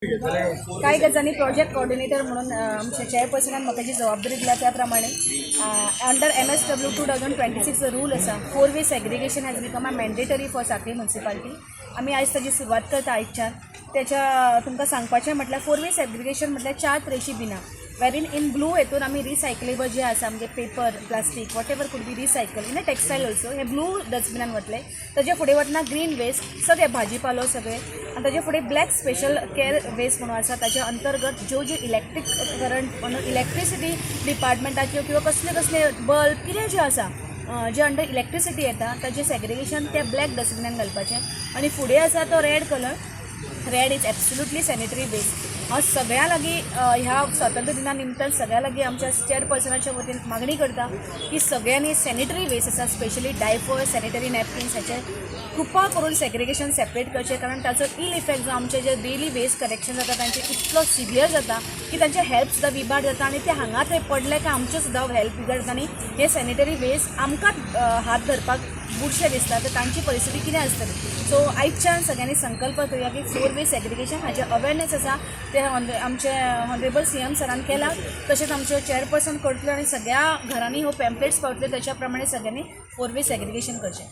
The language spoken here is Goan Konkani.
कांय गजाली प्रोजेक्ट कॉर्डिनेटर म्हणून आमच्या चेअरपर्सनान म्हाका जी जबाबदारी दिल्या त्या प्रमाणे under MSW 2026 rule आसा, four way segregation has become a mandatory for Sanquelim municipality. आमी आयज ताजी सुरवात करता आयच्यान. त्याच्या तुमकां सांगपाचें म्हटल्यार, फोर वे सेग्रिगेशन म्हटल्यार चार तरेची बिनां, वेरीन इन ब्लू हेतून आमी रिसायकलेबल जे आसा, म्हणजे paper, plastic, whatever could be recycle in a textile also, hey blue डस्टबिनान वतले. ताजे फुडें वतना ग्रीन वेस्ट, सगळे भाजीपालो सगळे, आनी ताजे फुडें ब्लॅक स्पेशल केअर वेस्ट म्हणून आसा. ताच्या अंतर्गत ज्यो ज्यो इलेक्ट्रीक करंट म्हणून इलेक्ट्रिसिटी डिपार्टमेंटाच्यो किंवा कसले कसले बल्ब कितें जे आसा, जे अंडर इलेक्ट्रिसिटी येता, ताजें सेग्रिगेशन त्या ब्लॅक डस्टबिनान घालपाचें. आनी फुडें आसा तो red colour. Red is absolutely sanitary waste. हांव सगळ्यां लागीं ह्या स्वातंत्र्य दिना निमतान सगळ्यां लागीं आमच्या चेअरपर्सनाच्या वतीन मागणी करता की सगळ्यांनी सॅनिटरी वेस्ट आसा, स्पेशली डायपर, सॅनिटरी नॅपकिन्स, हाचें कृपा करून सेग्रिगेशन सेपरेट करचें, कारण ताचो इल इफेक्ट जो आमचे जे डेली वेस्ट कलेक्शन जाता तांचे इतलो सिवियर जाता की तांचे हेल्थ सुद्दां इबाड जाता आनी ते हांगा थंय पडले काय आमचें सुद्दां हेल्थ बिगडटा आनी हे सॅनिटरी वेस्ट आमकां हात धरपाक बुरशे दिसता, तर तांची परिस्थिती कितें आसतली? सो आयच्यान सगळ्यांनी संकल्प करुया की फोर वे सेग्रिगेशन हाचें अवेरनेस आसा ते आमचे ऑनरेबल सीएम सरान केलां, तशेंच आमचे चेअरपर्सन करतले आनी सगळ्या घरांनी ह्यो पॅम्पलेट्स पावतले. त्याच्या प्रमाणे सगळ्यांनी फोर वे सेग्रिगेशन करचें.